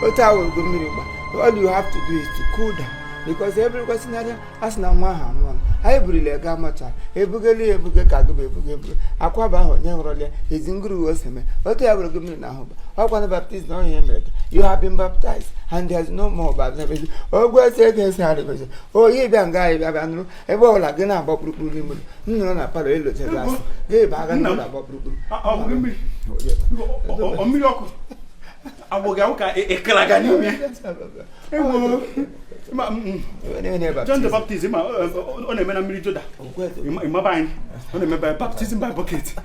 Otu ahụ ugo mmiri gba. All you have to do is to cool down because every scenario asị na nwa ahụ anwụọla. Anyị burila ya gaa macha ebugeli ya ebuge ka agụba ebuge ebuge akwaba ahụ onye hụrụla ya ezi nguru ose mee otu ya bụrụ gị mmiri na ahụ ba ọkwa na baptizim na onye mere gị. You have been baptized and there is no more baptism. Ogwe ese ego ese arịgozi oyi bịa nga anyị bịa bịa nụrụ ebe ọbụla gị na-agba kpurukpuru n'ime ụlọ. M nọrọ na palọ elochebe asị gị ba aga Nna m. n'ụlọ agba kpurukpuru. Ọ bụghị mmiri. Ọ mmiri ọkụ. Agbụ gị awụ ka ịkara n'ime ya. Ewo. Ma, John the Baptist ma ọ na-eme na mmiri Jọda. Ịmaba anyị. Ọ na-eme by baptism by bucket.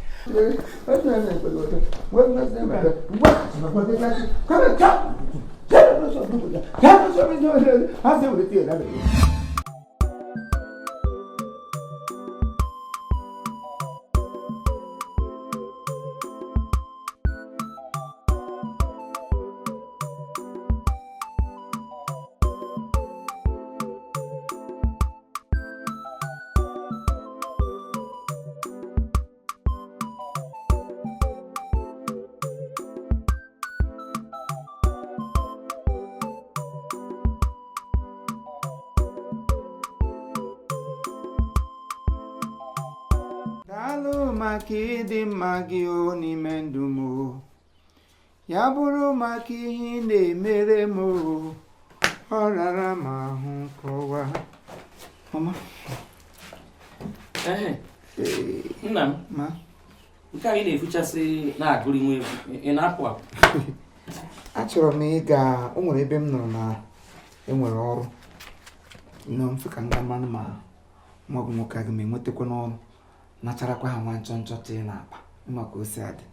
Daalụ maka ịdị mma gị o n'ime ndụ m o. Ya bụrụ maka ihe ị na-emere m o, ọ rara m ahụ nkọwa. Mama. Ehe. Nna m. Ma. Nke anyị na-efuchasị na-agụrị nwa egwu, ị na-apụ apụ? Achọrọ m ịga, o nwere ebe m nụrụ na enwere ọrụ. Nọ m sị ka m gaa mmanụ ma nwa gị nwoke aga m enwetakwa n'ọrụ. Nacharakwa ha nwa nchọ nchọ tee n'akpa maka o si adị.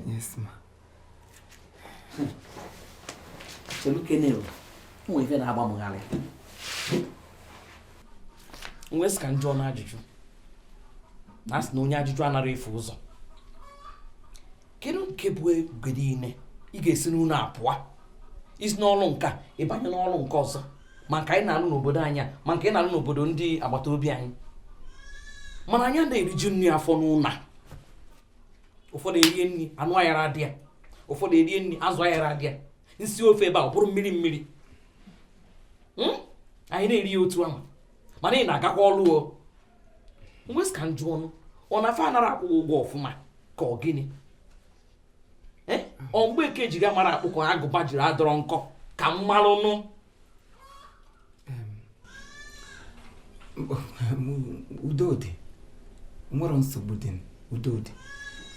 Yes ma. Chelu kenel, o nwere ife na-agba m gharị. M wee sị ka m jụọ n'ajụjụ. Na asị na onye ajụjụ anara efu ụzọ. Kedu nke bụ oge niile ị ga-esi n'ụlọ apụa? Isi n'ọrụ nka ịbanye n'ọrụ nke ọzọ, ma nke anyị na-alụ n'obodo anyị a, ma nke anyị na-alụ n'obodo ndị agbata obi anyị. Mana anyị anaghị eriju nri afọ n'ụlọ a. Ụfọdụ erie nri anụ ayara adị ya, ụfọdụ erie nri azụ ayara adị ya, nsi ofe ebe a ọ bụrụ mmiri mmiri. Anyị na-eri ya otu ahụ, mana ị na-agakwa ọrụ o. Mgbe sị ka m jụọ ọnụ, ọ na-afa anara akwụ ụgwọ ọfụma ka ọ gịnị? Ọ mgbe eke jiri amara akpụ ka agụba jiri adọrọ nkọ ka m malụ nụ. Udo dị, nwere nsogbu dị, udo dị.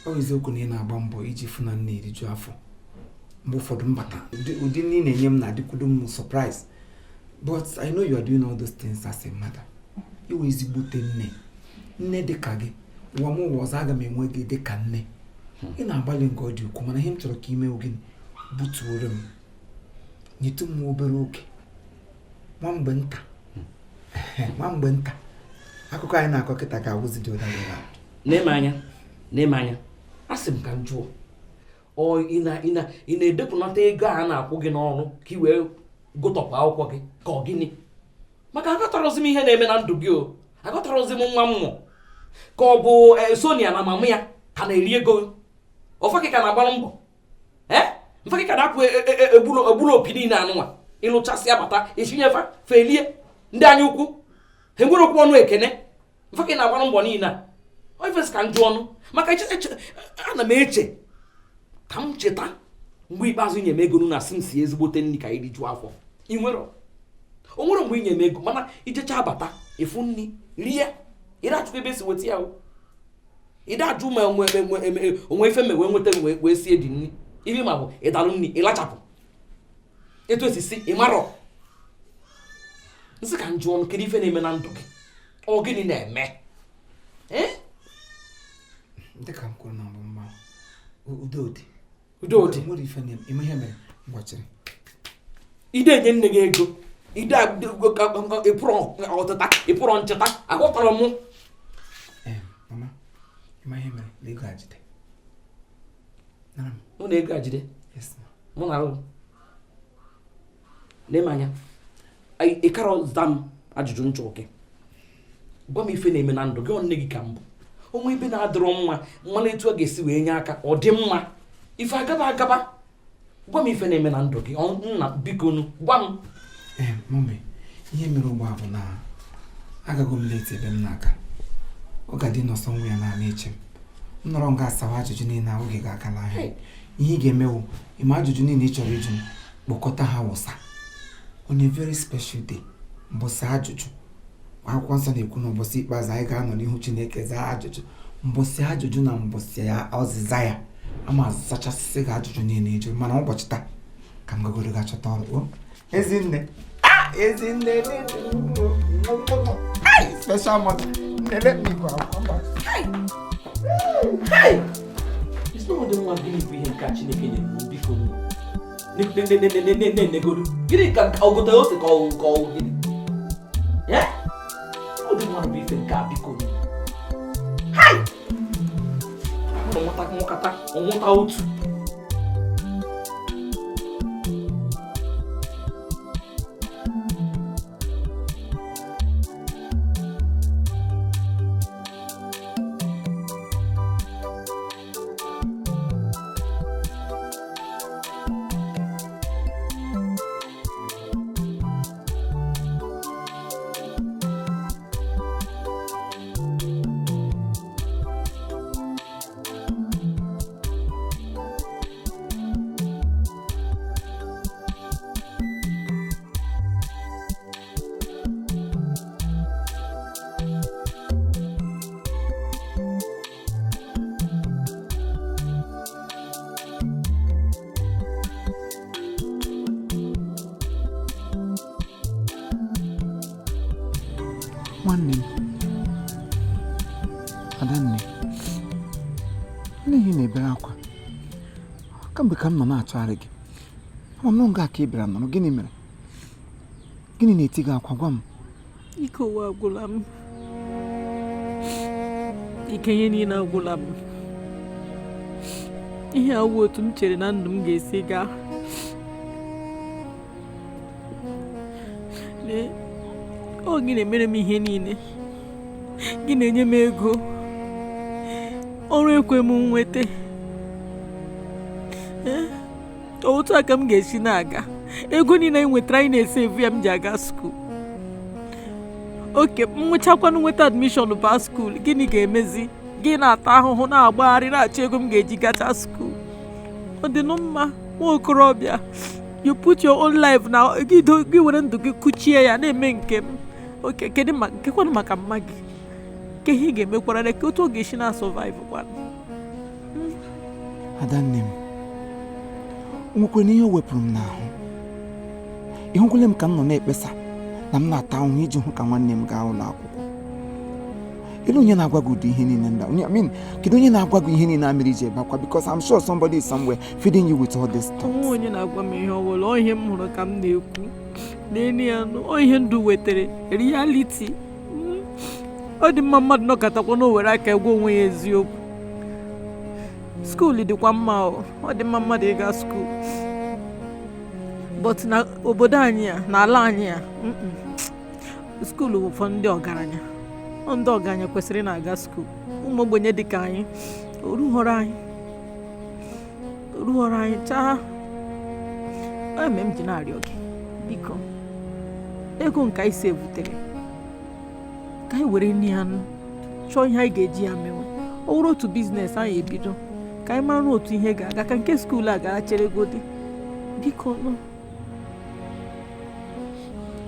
Ọ bụ eziokwu na ị na-agba mbọ iji fụ na m na-eriju afọ. Mgbe ụfọdụ mbata, ụdị nri na-enye m na-adịkwudo m surprise. But I know you are doing all those things as a mother. Iwe ezigbote nne. Nne dị ka gị, ụwa m ụwa ọzọ aga m enwe gị dị ka nne. Ị na-agbalị nke ọ dị ukwuu, mana ihe m chọrọ ka ime gịnị, butuoro m. Nyetụ m obere oge. Nwa mgbe nta. Nwa mgbe nta. Akụkọ anyị na-akọ kịta ga-awụzi dị ụda ụda. Na-eme anya, na-eme anya. Asị m ka m jụọ. Ọ ị na-edepụnata ego a na-akwụ gị n'ọrụ ka ị wee gụtọpụ akwụkwọ gị ka ọ gịnị? Maka aghọtarọzi m ihe na-eme na ndụ gị o. Aghọtarọzi m nwa mmụọ. Ka ọ bụ Sonia na mama ya ka na-eri ego. Ọfa gị ka na-agbalụ mbọ. Mfa gị ka na-apụ egburu opi niile anụnwa. Ịlụchasị abata, esinyefa, felie ndị anya ukwu. Ha enwere okwu ọnụ ekene. Mfa gị na-agbalụ mbọ niile a. Ọ ifesi ka m jụọ ọnụ. Maka ana m eche ka m cheta mgbe ikpeazụ inye m ego na asị m si ezigbote nri ka iri juo afọ. Ị nwere? O nwere mgbe inye m ego mana ijecha abata ịfụ nri rie. Ị achụkwa ebe esi weta ya o. Ị ajụ ma onwe ife me wee nweta wee sie dị nri. Ife ma bụ ịdalụ nri ịlachapụ. Etu esi si ị marọ. Nsị ka m jụọ ọnụ, kedu ife na-eme na ndụ gị? Ọ gịnị na-eme? Dịka m kwuru na mbụ mma, udo dị. Udo dị. Nwere ife na-eme ihe mere mgbachiri. Ide enye nne gị ego. Ide ịpụrụ ọtịta, ịpụrụ ncheta, aghọtara m. Mama, ịma ihe mere na ego ajide. Nara m. Mụ na ego ajide? Yes, ma. Mụ na alụ. Nee m anya, ị karọ za m ajụjụ m jụ gị. Gwa m ife na-eme na ndụ gị. Ọ nne gị ka m bụ. O nwee ebe na-adịrọ mma, mmanụ etu a ga-esi wee nye aka ọ dị mma, ife agaba agaba. Gwa m ife na-eme na ndụ gị. Nna, biko nu, gwa m. Ee, mummy, ihe mere ugbu a bụ na agago m late ebe m na-aga. Ọ ga-adị nọsọ nwa ya naanị eche m. M nọrọ nga asawa ajụjụ niile a, oge ga-agala ahịa. Ihe ị ga-emewu, ịma ajụjụ niile ị chọrọ ịjụ m, kpọkọta ha wụsa on a very special day, mbọsị ajụjụ. Akwụkwọ nsọ na-ekwu na ụbọchị ikpeazụ anyị ga-anọ n'ihu Chineke zaa ajụjụ. Mbọsị ajụjụ na mbọsị ya ọzịza ya, ama azachasịsị gị ajụjụ niile ị jụrụ. Mana ụbọchị taa ka m gagoro ga chọta ọrụ. O ezinne, ezinne, special mother, nne, let me go. I'll come back. Hey! Isi na ụdị nwa gịnị bụ ihe nke a Chineke nyere m? Biko, na-enegodu gịnị ka ogote ose ka ọ gịnị? Eh? Ụdị mmadụ bụ ife nke a, biko. Hai! Mmadụ nwụta nwụkata nwụta otu. Nwanne m, Adanne, n'ihi na-ebere akwa kamgbe ka m nọ na-achọgharị gị. Ama m na nga ka ị bịara nọrọ. Gịnị mere? Gịnị na-eti gị akwa? Gwa m. Ike ụwa agwụla m, ike ihe niile agwụla m. Ihe awụ otu m chere na ndụ m ga-esi gaa. Lee, ọ gị na-emere m ihe niile, gị na-enye m ego, ọrụ ekwe m nweta. Ee, otu a ka m ga-esi na-aga? Ego niile anyị nwetara, anyị na-esevu ya m ji aga school. Oke m nwechakwanụ, nweta admission baa school, gịnị ga-emezi? Gị na-ata ahụhụ, na-agbagharị, na-achọ ego m ga-eji gacha school. Ọ dịnụ mma, nwa okorobịa? You put your own life na gị, gị were ndụ gị kuchie ya na-eme nke m. Oke kedu ma nkekwanụ maka mma gị? Ke ihe ị ga-emekwara ya, ka otu ọ ga-esi na survive kwanụ? Adanne m, o nwekwara ihe o wepụrụ m n'ahụ? Ịhụkwala m ka m nọ na-ekpesa na m na-ata ahụhụ iji hụ ka nwanne m gaa ụlọ akwụkwọ. Elu onye na-agwa gị ụdị ihe niile ndị a? I mean, kedu onye na-agwa gị ihe niile a mere iji ebe akwa? Because I'm sure somebody is somewhere feeding you with all this Onwe thoughts. onye na-agwa m ihe ọbụla. Ọ ihe m hụrụ ka m na-ekwu n'elu ya nụ. Ọ ihe ndụ wetara reality. Ọ dị mma mmadụ nọkọtakwa na o were aka gwa onwe ya eziokwu. School dịkwa mma o, ọ dị mma mmadụ ịga school, but na obodo anyị a, na ala anyị a, school bụ for ndị ọgaranya. Ọ ndị ọgaranya kwesịrị ị na-aga school. Ụmụ ogbenye dịka anyị, orughọrọ anyị, orughọrọ anyị chaa. Eme m ji na-arịọ gị, biko, ego nke anyị si ebutere, ka anyị were nne ya nụ chọọ ihe anyị ga-eji ya mewe. Ọ wụrụ otu business anyị ebido, ka anyị mara otu ihe ga-aga, ka nke school a gara chere godi, biko nụ.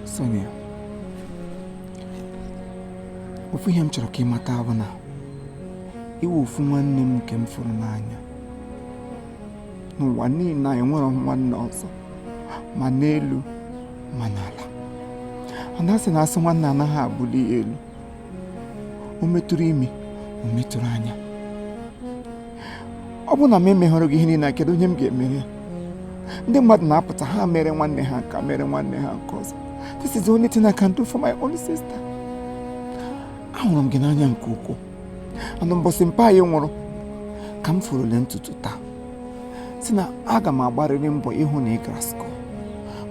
Sonia, ofu ihe m chọrọ ka ị mata bụ na iwe ofu nwanne m nke m fụrụ n'anya n'ụwa niile a. Enwere nwanne ọzọ, ma n'elu ma n'ala. Ana sị na asị nwanne anaghị abụli ya elu. O metụrụ imi, o metụrụ anya. Ọ bụ na m emeghọrọ gị ihe niile a, kedu onye m ga-emere ya? Ndị mmadụ na-apụta ha mere nwanne ha nka, mere nwanne ha nke ọzọ. This is the only thing I can do for my own sister. Ahụrụ m gị n'anya nke ukwuu. Anụ mbọsị mpa anyị nwụrụ ka m furule ntutu taa si na aga m agbarịrị mbọ ịhụ na ị gara school.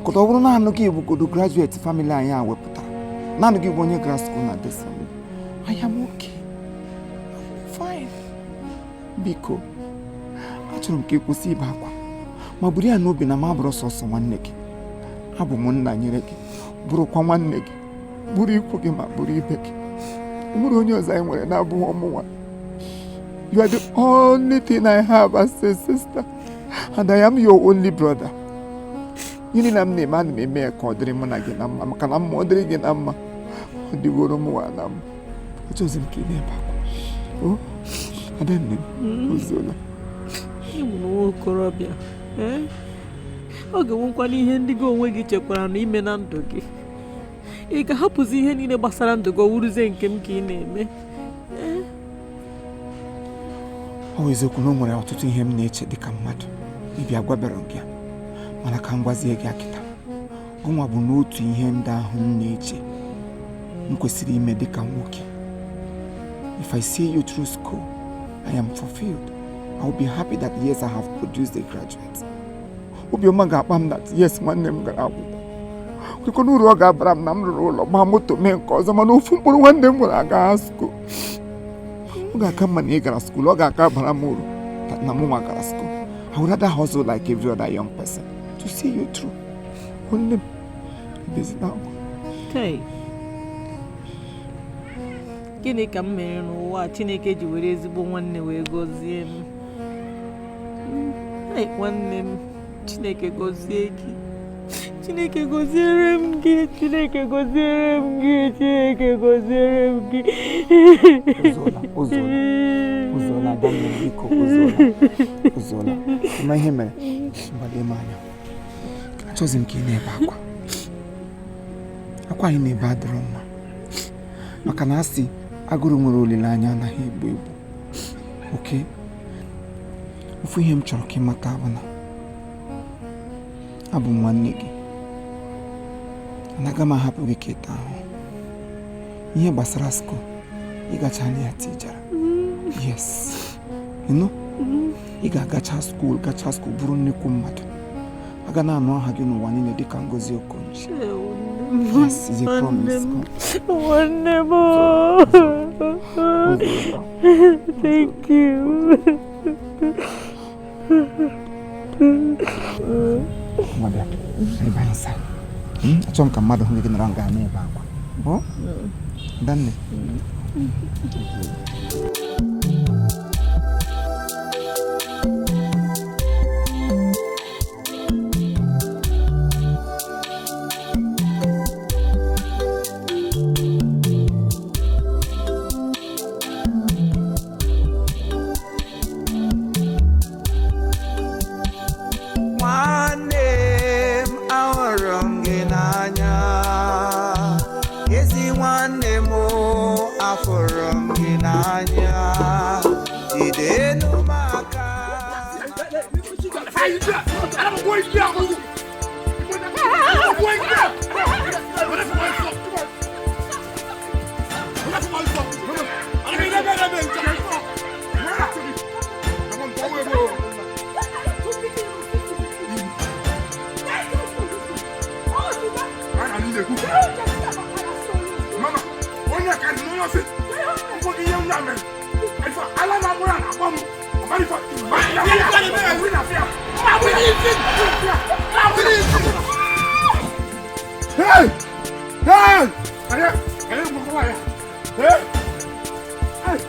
Kọta ọ bụrụ naanị gị bụgodo graduate family anyị a wepụtara, naanị gị bụ onye gara school na this family, I am okay, I'm fine. Biko, achọrọ m ka ị kwụsị ibe akwa, ma buru ya n'obi na m abụrụ sọsọ nwanne gị, abụ m nna nyere gị, bụrụkwa nwanne gị, bụrụ ikwu gị ma bụrụ ibe gị. Nwere onye ọzọ anyị nwere na-abụghị ọmụnwa. You are the only thing I have as a sister, and I am your only brother. Gịnị na m na-eme, ana m eme ya ka ọ dịrị mụ na gị na mma, maka na mma ọ dịrị gị na mma, ọ dịgoro mụ nwa na mma. Achọghịzi m ka ị na-ebe akwa. O adanne m, ozuola. Ị bụ nwa okorobịa, ee, ọ ga-enwekwana ihe ndị gị onwe gị chekwara na ime na ndụ gị. Ị ga-ahapụzi ihe niile gbasara ndụ gị, ọ wụrụzie nke m ka ị na-eme? Ee? Ọ bụ eziokwu na o nwere ọtụtụ ihe m na-eche dịka mmadụ ịbịa gwabere gị ya, mana ka m gwazie gị akịta gụnwa bụ n'otu ihe ndị ahụ m na-eche m kwesịrị ime dịka nwoke. If I see you through school, I am fulfilled. I will be happy that yes, I have produced a graduate. Obiọma ga-akpa m that yes, nwanne m gara akwụkwọ. Kwekwana uru ọ ga-abara m na m rụrụ ụlọ, gbaa moto, mee nke ọzọ, mana ofu mkpụrụ nwanne m nwere aga school. Ọ ga-aka mma na ị gara school, ọ ga-aka bara m uru na mụ nwa gara school. I would rather hustle like every other young person to see you through. Nwanne m, ebezina akwa. Hey. Gịnị ka m mere n'ụwa a Chineke ji were ezigbo nwanne wee gọzie m? Hey, nwanne m, Chineke gọzie gị. Chineke gọziere m gị. Chineke gọziere m gị. Chineke gọziere m gị. Ozuola, ozuola, ozuola, adanne m, biko, ozuola, ozuola. Ma ihe mere, mgbado ime anya. Achọghịzi m ka ị na-ebe akwa. Akwa anyị na-ebe adịrọ mma. Maka na asị agụrụ nwere olileanya anaghị egbu egbu. Okay? Ofu ihe m chọrọ ka ị mata bụ na abụ m nwanne gị. Anaghị m ahapụ gị ka ịta ahụhụ. Ihe gbasara school, ịgacha na ya tijara. Yes. You know? Ị ga-agacha school, gacha school, bụrụ nnukwu mmadụ. Aga na-anụ aha gị n'ụwa niile dịka Ngozi Okonji. Yes, it's a promise. Nwanne m. Thank you. Nwa bịa, anyị banye inside. Achọrọ m ka mmadụ hụ gị nọrọ nga na-ebe akwa. Oh? Adanne. Nwanne m, ahụrụ m gị n'anya. Ezi nwanne m, afụrụ m gị n'anya. Jidenu m aka. Mama, onye ka dị n'onye ọsị, mkpọ gị ihe nwa mere. Ife ala na-amụrụ a na-akpọ m. Ọmara ife, Hey! Hey! Hey! Hey! Hey!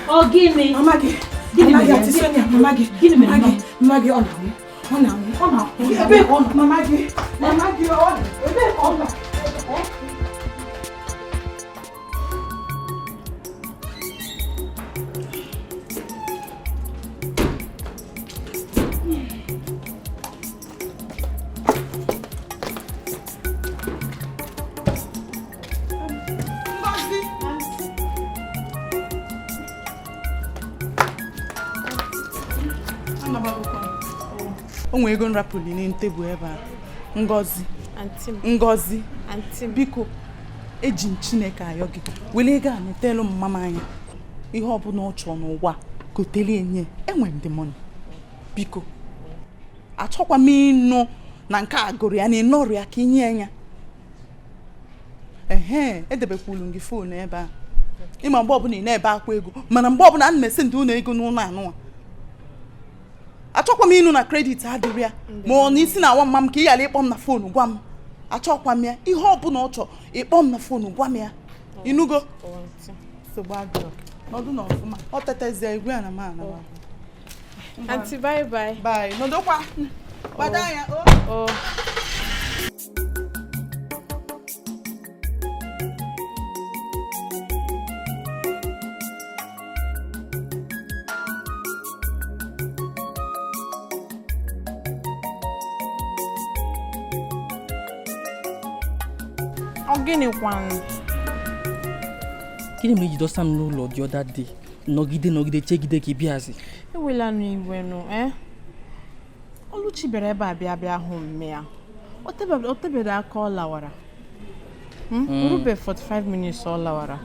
Ọ gịnị? Mama gị. Gịnị Mama gị, mere? Aunty Sonia, mama gị. Gịnị mere Mama gị, mama? mama gị, ọ na-anwụ. Ọ na-anwụ. Ọ na-akwụ. Ebee ka ọ nọ? Mama gị. Mama gị, ọ nọ. Ebee ka ọ nọ? Ngozi. O nwere ego nrapụli n'elu tebụl ebe a. Ngozi. Aunty m. Ngozi. Aunty m. Biko, Eji m Chineke ayọ gị were ego a netelu m mama anya. Ihe ọbụla ọ chọrọ n'ụwa gotere enye. Enwe m the money. Biko achọkwa m ịnụ na nke a gụrụ ya na ịnọrụ ya ka inye ya. Ehe, edebekwulu m gị phone ebe a. Ịma mgbe ọbụla ị na-ebe akwa ego, mana mgbe ọbụla ana m esi ndị ụlọ ego n'ụlọ anụwa. Achọkwa m ịnụ na credit adịrị ya, ma ọ na isi na-awa mma m ka ị ghara ịkpọ m na phone gwa m. Achọkwa m ya, ihe ọbụla ọ chọọ ịkpọ m na phone gwa m ya. Ịnụgo? Nọdụ n'ọfụma. Ọ tetezie igwe ya na m ana. Aunty, bye bye. Bye. Nọdụkwa. Gbado anya. Oh. Ọ gịnị kwanụ? Gịnị mere iji dọsa m n'ụlọ the other day? Nọgide chegide ka ị bịazi. Ewela n'iwe nụ, eh? Oluchi bịara ebe a bịa hụ mme ya. O tebere aka ọ lawara. Rube 45 minutes ọ lawara.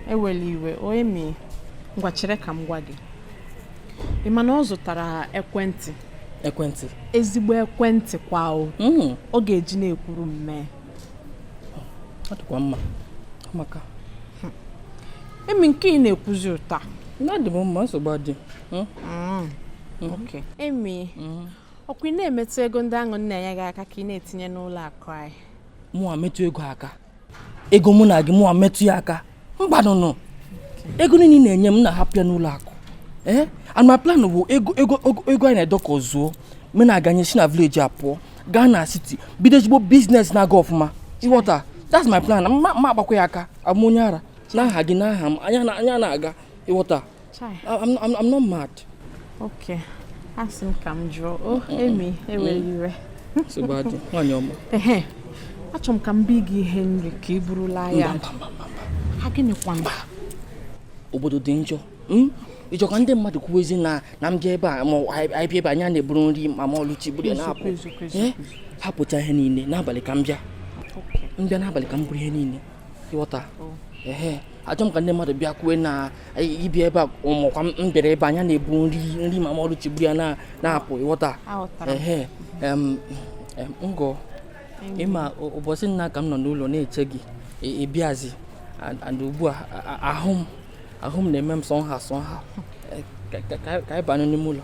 Ewela iwe, o emi. Ngwa chere ka m gwa gị. Ị ma na ọ zụtara ekwentị. Ekwentị? Ezigbo ekwentị kwa o. Ọ ga-eji na-ekwuru mme. Ọ dịkwa mma. Amaka. Emi nke ị na-ekwuzi ụta. Na dị m mma, nsogbu adị. Okay. Emi, ọkwa ị na-emetụ ego ndị ahụ nna ya gị aka ka ị na-etinye n'ụlọ akụ anyị. Mụnwa metụ ego aka. Ego mụ na gị mụnwa metụ ya aka. Mba nụnụ. Ego niile ị na-enye m na-ahapụ ya n'ụlọ akụ. And my plan bụ ego ego ego anyị na-edọkọ zuo. M na-aganye si na village a pụọ gaa na city bido ezigbo business na-aga ọfụma. Ịghọta? That's my plan. Ma agbakwa ya aka. Abụ m onye ara. N'aha gị n'aha m anya na-aga. Ịghọta? I'm not mad. Okay. Asị m ka m jụọ. Oh, Emi, ewela iwe. Nsogbu adị. Nwaanyị ọma. Ehe. Achọrọ m ka m bi gị ihe nri ka ị burula ya. Ha gịnị kwanụ? Obodo dị njọ. Ịchọ ka ndị mmadụ kwuwezi na m bịa ebe a ma anyị bịa ebe anyị na-eburu nri ma Oluchi buru ya na-apụ. Hapụcha ihe niile n'abalị ka m bịa. M bịa n'abalị ka m buru ihe niile. Ịghọta? Ehe. Achọ m ka ndị mmadụ bịa kwuwe na ịbịa ebe a ụmụkwa m bịara ebe anyị na-ebu nri ma Oluchi buru ya na-apụ. Ịghọta? Ehe. Ngọ. Ịma ụbọchị nna ka m nọ n'ụlọ na-eche gị ịbịazi and ugbu a ahụ m na-eme m sọ nha ka anyị banye n'ime ụlọ.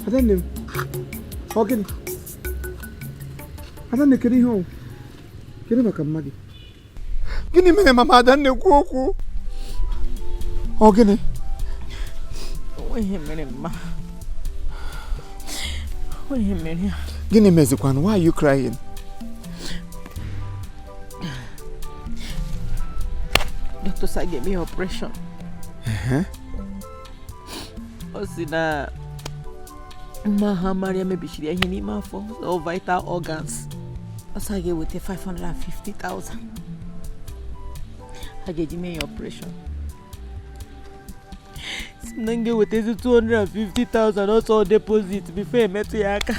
Adanne, ọ gịnị? Adanne, kedu ihe ọ? Kedu maka mma gị? Gịnị mere mama Adanne kwuo okwu? Ọ gịnị? O ihe mere mma. O ihe mere ya. Gịnị mezikwanụ? Why are you crying? Dr. Sa ga-eme ya operation. Ọ sị na mma ha Maria mebisiri ihe n'ime afọ, all vital organs. Ọ sị a ga-eweta 550,000. Ha ga-eji mee ya operation. Sị m na m ga-ewetezi 250,000 ọsọ deposit before emetụ ya aka.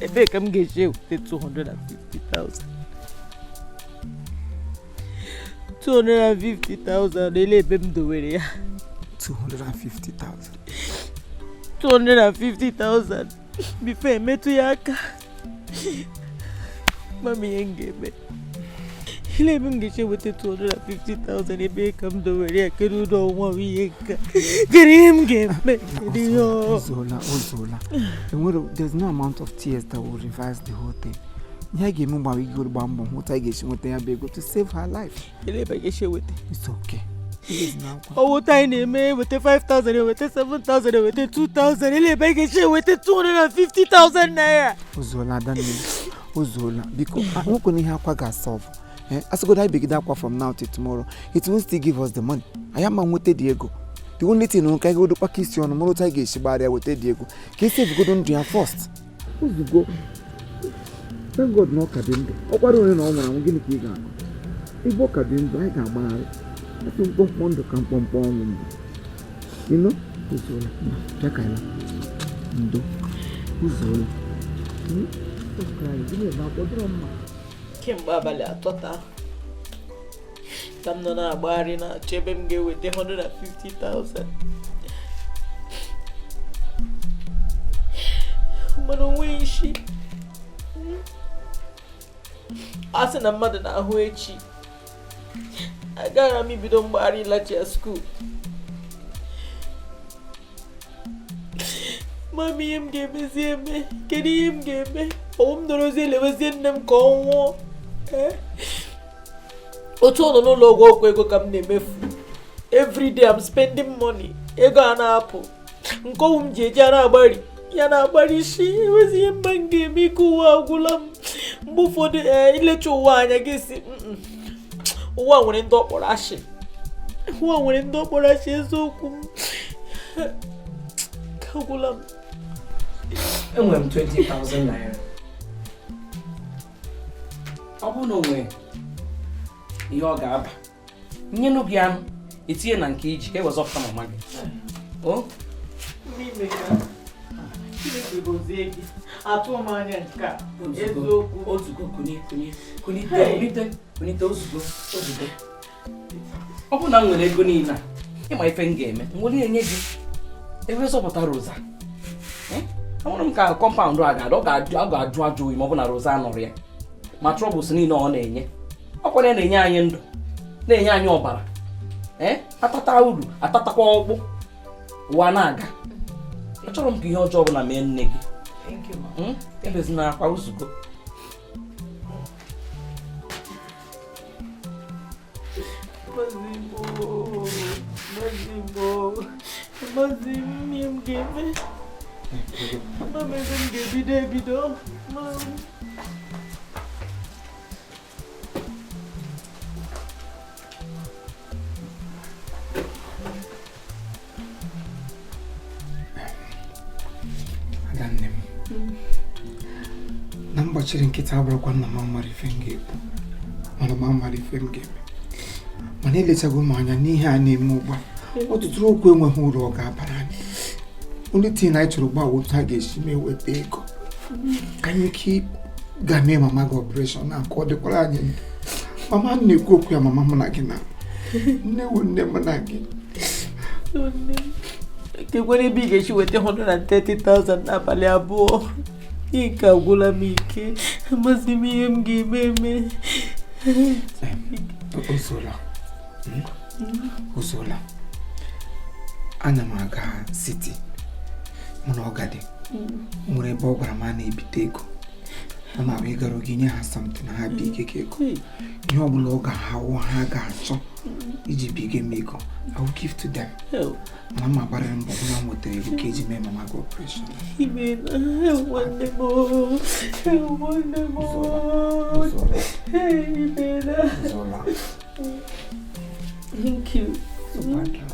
Ebee ka m ga-esi eweta 250,000? 250,000 ele ebe m dowere ya. 250,000. 250,000 before emetụ ya aka. Mami ihe m ga-eme. Ile ebe m ga-esi eweta 250,000 ebe ka m dowere ya kedu ụlọ ọnwa m ihe nka. Kedu ihe m ga-eme? Kedu ihe ọ? Ozuola, ozuola. There's no amount of tears that will reverse the whole thing. Ihe a ga-eme mgbe anyị gba mbọ hụta anyị ga-esi nweta ya bụ ego to save her life. Ile ebe a ga-esi eweta? It's okay. Ọwụta anyị na-eme eweta 5,000, eweta 7,000, eweta 2,000, ile ebe anyị ga-esi eweta 250,000 naira. Ozuola, Adanne, ozuola. Biko, nwekwana ihe akwa ga-asọlve. Asịgodo anyị begide akwa from now till tomorrow, it won't still give us the money. Anyị ama nweta dị ego. The only thing nka anyị godo kpaka isi ọnụ mụrụ otu anyị ga-esi gbagharịa weta dị ego ka esi ebugodo ndụ ya first. Ozugbo, thank God na ọ ka dị ndụ. Ọ kwara onye na ọ nwụrụ anwụ, gịnị ka ị ga-akọ? Ebe ọ ka dị ndụ, anyị ga-agbagharị. Asị mkpọmkpọ ndụ ka mkpọmkpọ ọnwụ mbụ. Ịnụ ụzọla bịa ka ya ndo ụzọla. Kemgbe abalị 3 taa ka m nọ na-agbagharị na-achọ ebe m ga-eweta 150,000, mana onweghị isi. A sị na mmadụ na-ahụ echi, agara m ibido mgbagharị ịlachi ya skuul. Mami, ihe m ga-emezi eme, kedu ihe m ga-eme? Ọwụ m nọrọzie elewezie nne m ka ọ nwụọ. Otu ọ nọ n'ụlọ ọgwụ ọgwụ ego ka m na-emefu. Every day I'm spending money. Ego a na-apụ nke ọwụ m ji eji ara agbari ya na-agbari isi. Enwezi ihe mma m ga-eme, ike ụwa agwụla m. Mgbe ụfọdụ ilecha ụwa anya gị si ụwa nwere ndị ọkpọrọ ashị, ụwa nwere ndị ọkpọrọ ashị. Eziokwu m agwụla m. Enwere m 20,000 naira. Ọ bụrụ na o nwere ihe ọ ga-aba, nyenụ gị anụ etinye na nke iji ka e wezọpụta mama gị. O Chineke gozie gị, atụ m anya nke a. Eziokwu. Ozugbo kunite kunite ozugbo ozugbo. Ọ bụrụ na m nwere ego niile a, ịma ife m ga-eme, m nwere enye gị ebe zọpụta Rosa. Ahụrụ m ka kọmpaụndụ a ga-adị, ọ ga-ajụ ajụ oyi ma ọ bụ na Rosa nọrọ ya. Ma trọbụls niile ọ na-enye, ọkwa na na-enye anyị ndụ, na-enye anyị ọbara. Atata uru, atatakwa ọkpụ, ụwa na-aga. Achọrọ m ka ihe ọjọọ ọbụla mee nne gị. Ebezina akwa ozugbo. Mazi m ihe m ga-eme. Mama, ebe m ga-ebido ebido. Adanne m, na mgbachiri nkịta abụrụkwa nna m amara ife m ga-ekwu, mana m amara ife m ga-eme. Mana elechago m anya n'ihe a na-eme ugbu a, ọtụtụ okwu enweghị uru ọ ga-abara anyị. Only thing anyị chọrọ ugbu a otu a ga-esi mee weta ego ka anyị ike ga mee mama gị ọpụreshọn na ka ọ dịkwara anyị ndụ. Mama m na-ekwu okwu ya, mama mụ na gị na nne wu nne mụ na gị. Kekwere ebe ị ga-esi weta 130,000 n'abalị 2. Ihe nke agwụla m ike, amasị m ihe m ga-eme eme. Ozuola, ozuola. Ana m aga siti mụ na ọgadị nwere ebe ọ gwara m a na-ebite ego. Ọ na-abụ ịgara oge nye ha something ha bi ike ka ego. Ihe ọ bụla ọ ga-ahawụ ha ga-achọ iji bige m ego, I will give to them. Mana m agbarịrị mbọ hụ na m nwetara ego ka eji mee mama gị operation. Imeela, nwanne m, nwanne m. Imeela. Thank you.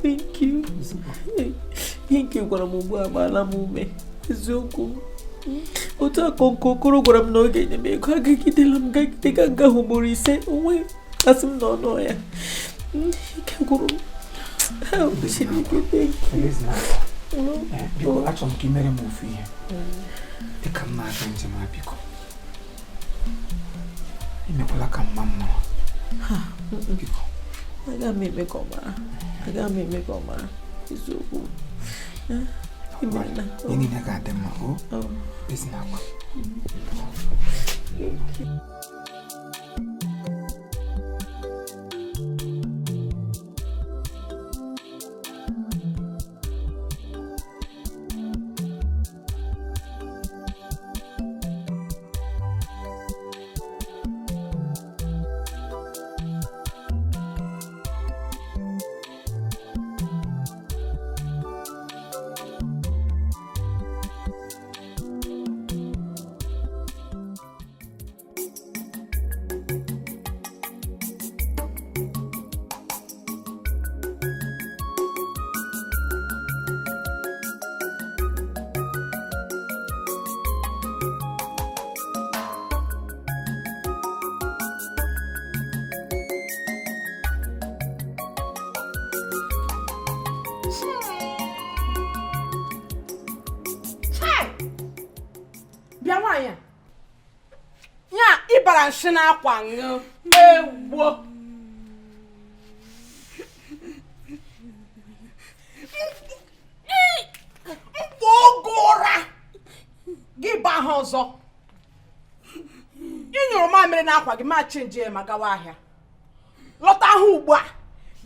Thank you. Ihe nke gwara m ugbu a gbaala m ume. Eziokwu m. Otu akọ nke Okoro gwara m na ọ ga-enye m ego, agagidela m gagide ga nga ahụ ugboro 5, onwe asị m na ọ nọ ya. Ike gwụrụ m. Chineke, thank you. Biko, achọrọ m ka ị mere m ofu ihe dịka m na-aga njem a, biko emekwala ka mma m mara. Biko. Aga m eme ka ọ mara. Aga m eme ka ọ mara. Eziokwu. Ihe niile ga-adị mma, o ezina akwa. Chai! Bịa nwaanyị a. Ya ịbara nshi n'akwa ṅụ. Ewo! Mkpọ oge ụra gị baa ha ọzọ. Ị nyụrụ mamịrị n'akwa gị ma chenji ya ma gawa ahịa. Lọta ahụ ugbu a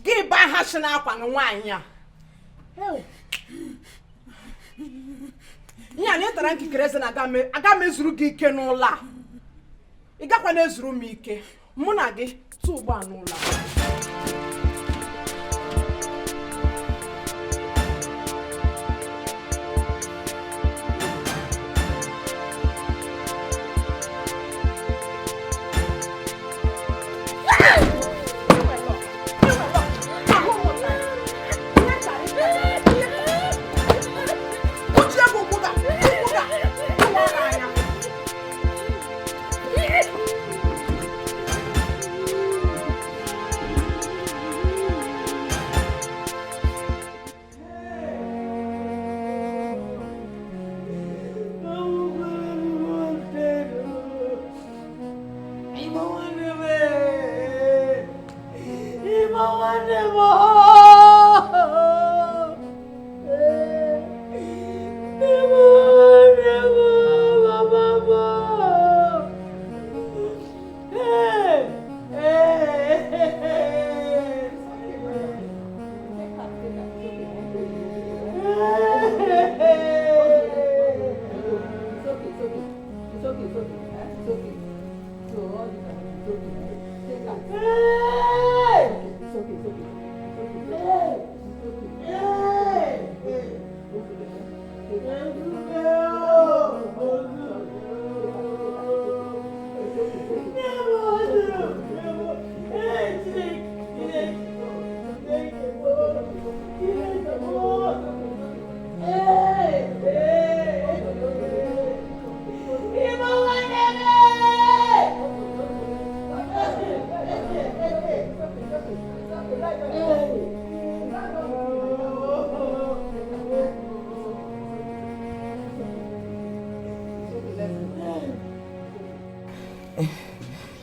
gị baa ha shi n'akwa gị nwaanyị a. Ihe a na ị tara nkikere eze na aga m ezuru gị ike n'ụlọ a. Ị gakwa na-ezuru m ike. Mụ na gị tụ ugbu a n'ụlọ a.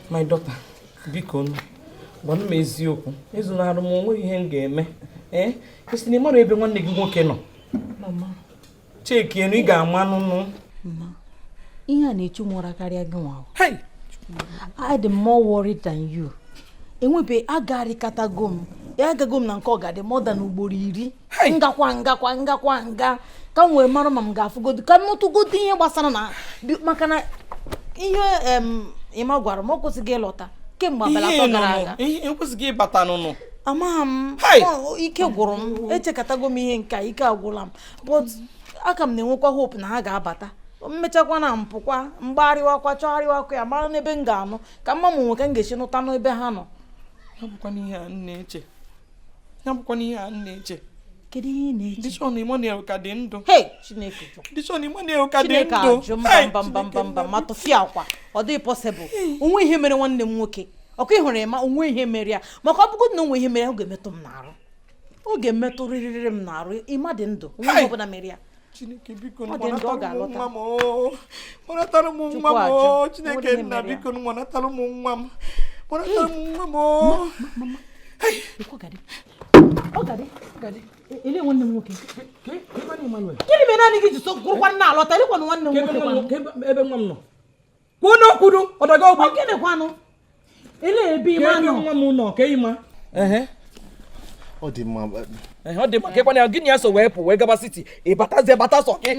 My daughter, biko gwanụ m eziokwu, ezunara m onwe ihe m ga-eme. Ee, esi na ị mara ebe nwanne gị nwoke nọ. Chekienu, ị ga-ama nụnụ. Ihe a na-echu m ụra karịa gị nwa. I am more worried than you. Enwebe agarịkatago m. Agago m na nke ọ ga-adị more than ugboro 10. Ngakwa ngakwa ngakwa nga ka m wee mara ma m ga-afụgodu ka m nụtụgodu ihe gbasara na maka na ihe Ịma gwara m ọ kwụsịghị ịlọta kemgbe abalị 3 gara aga. Ekwesịghị ịbata n'ụnụ. Amaghị m, ike gwụrụ m, echekatago m ihe nke ike agwụla m, but aka m na-enwekwa hope na ha ga-abata. Mmechakwa na mpụkwa mgbagharịwakwa chọgharịwakwa ya mara n'ebe m ga-anọ ka mma m nwe ka m ga-esi nụta n'ebe ha nọ. Ya bụkwa n'ihe a na-eche. Ya bụkwa n'ihe a na-eche. Kedu ihe ị na-eche? Dishon Emmanuel ka dị ndụ. Hey, Chineke jụ. Dishon Emmanuel ka dị ndụ. Chineke ajụ mba mba mba mba ma tụfịa akwa. Ọ dịghị possible. Onwe ihe mere nwanne m nwoke. Ọkụ ịhụrụ ya ma onwe ihe mere ya. Maka ọ bụgodị na onwe ihe mere ya, ọ ga-emetụ m n'arụ. Ọ ga-emetụrịrị m n'arụ. Ịma dị ndụ. Onwe ihe ọbụla mere ya. Chineke biko Ọ dị ndụ, ọ ga-alọta. nwa m. Gbanatara m nwa m. Chineke nna biko gbanatara m nwa m. Gbanatara m nwa m. Ele nwanne m nwoke. Gịnị mere naanị gị ji so gwụrụkwa nna alọta? Elekwanụ nwanne m nwoke kwanụ. Ebe nwa m nọ. Kwuo n'okwu dụ, ọ daga ogbi. Ọ gịnị kwanụ? Ele ebe ịma nọ. Ebe nwa m nọ, ka ịma. Ọ dị mma. Ọ dị mma ka ịkwana ya gịnị ya so wee pụ wee gaba siti ị batazie bata sọ gị.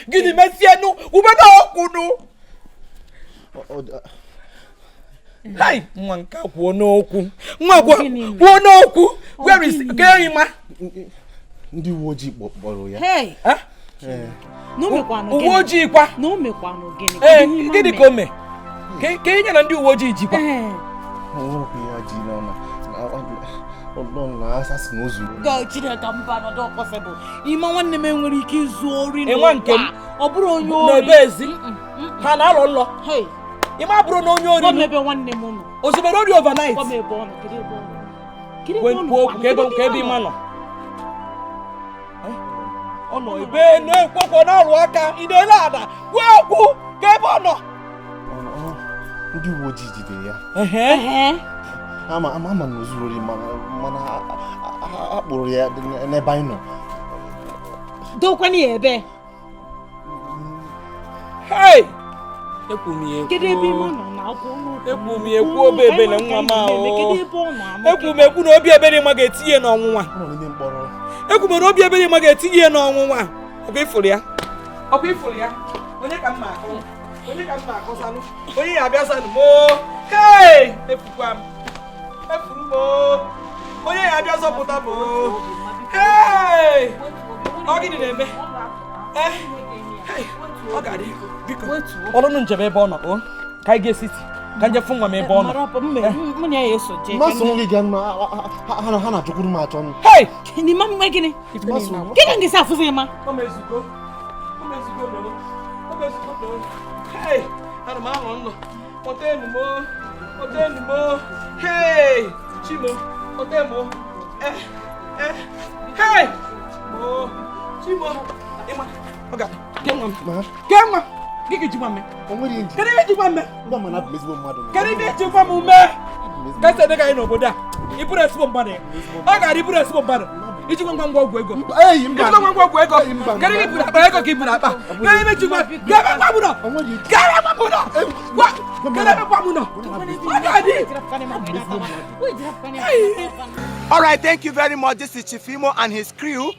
Gịnị mesienụ ube na okwu nụ. Hai, nwa nke kwuo n'okwu. Nwa kwuo n'okwu. Where is ka ịma? Ndị uwe ojii kpọrọ ya. Hey. Uwe ojii kwa. Na o mekwanụ gịnị? Ee, gịnị ka o mee? Ka inye na ndị uwe ojii jikwa. Chineke mba nọdụ possible. Ịma nwanne m enwere ike izu ori n'ụwa. Nke m. Ọ bụrụ onye ori. N'ebe ezi. Ha na-alọ nlọ. Ịma bụrụ na onye ori. Gwa m ebe nwanne m nọ. O zubere ori overnight. Gwa m ebe ọ nọ. Kedu ebe ọ nọ? Kwuo okwu ka ebe ịma nọ. Ọ nọ ebe na-ekwekwo na-arụ aka ị na-ele ana gwa okwu ka ebe ọ nọ. Ndị uwe ojii jidere ya. Ama ama ama na o zuru ori mana a kpụrụ ya n'ebe anyị nọ. Dokwana ya ebe. Hey! Ekwu m ya ekwu. Kedu ebe ime ọ nọ na akwụ Ekwu m ya ekwu obi ebere nwa m ahụ. Kedu ebe ọ nọ amụ? Ekwu m ekwu na obi ebere ma ga-etinye n'ọnwụnwa. Ọ nọ n'ime mkpọrọ. Ekwu m na obi ebere ma ga-etinye ya n'ọnwụnwa. Ọkwa ịfụrụ ya? Ọkwa ịfụrụ ya? Onye ka m ma akụ? Onye ka m ma akọsanụ? Onye ya abịa sanụ m oo. Hey! Efukwa m. Efuru m oo. Onye ya abịa zọpụta m oo. Hey! Ọ gịnị na-eme? Eh? Hey! Ọ ga-adị. Biko. Ọlụnụ njem ebe ọ nọ o. Ka anyị ga-esiti. Ka nje fụ nwa m ebe ọ nọ. Mụ na ya eso jee. Mmasị nwoke ga mma ha na-achọkwuru m achọ. Hey! N'ime mgbe gịnị? Gịnị ka esi afụzi ma? O mezugo. O mezugo mere. O mezugo mere. Hey! Ana m ahụ nnọ. Kpọta enu m o. Kpọta enu m o. Hey! Chimo. Kpọta emu o. Eh! Eh! Hey! Mo. Chimo. Ịma. Ọ ga. Ke nwa m. Ke nwa. Gị ka ejikwa m mee? Kedu ihe ejikwa m mee? Mba mana abụ m ezigbo mmadụ. Kedu ihe ejikwa m mee? Ka esi dị ka anyị n'obodo a. Ị bụrụ ezigbo mmadụ ya. Ọ gara ịbụrụ ezigbo mmadụ. Ijikwa ngwa ngwa ọgwụ ego. Ijikwa ngwa ngwa ọgwụ ego. Kedu ihe iburu akpa ego ka iburu akpa? Kedu ihe ejikwa? Kedu ebe gwa m nọ? Kedu ebe gwa m nọ? Kedu ebe gwa m nọ? Ọ ga-adị. All right, thank you very much. This is Chief Imo and his crew.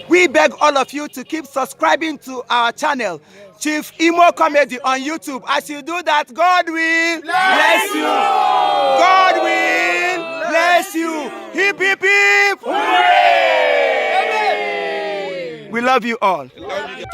We beg all of you to keep subscribing to our channel, Chief Imo Comedy on YouTube. As you do that, God will bless you. God will bless you. Hip, hip, hip. Hooray! We love you all. Love you.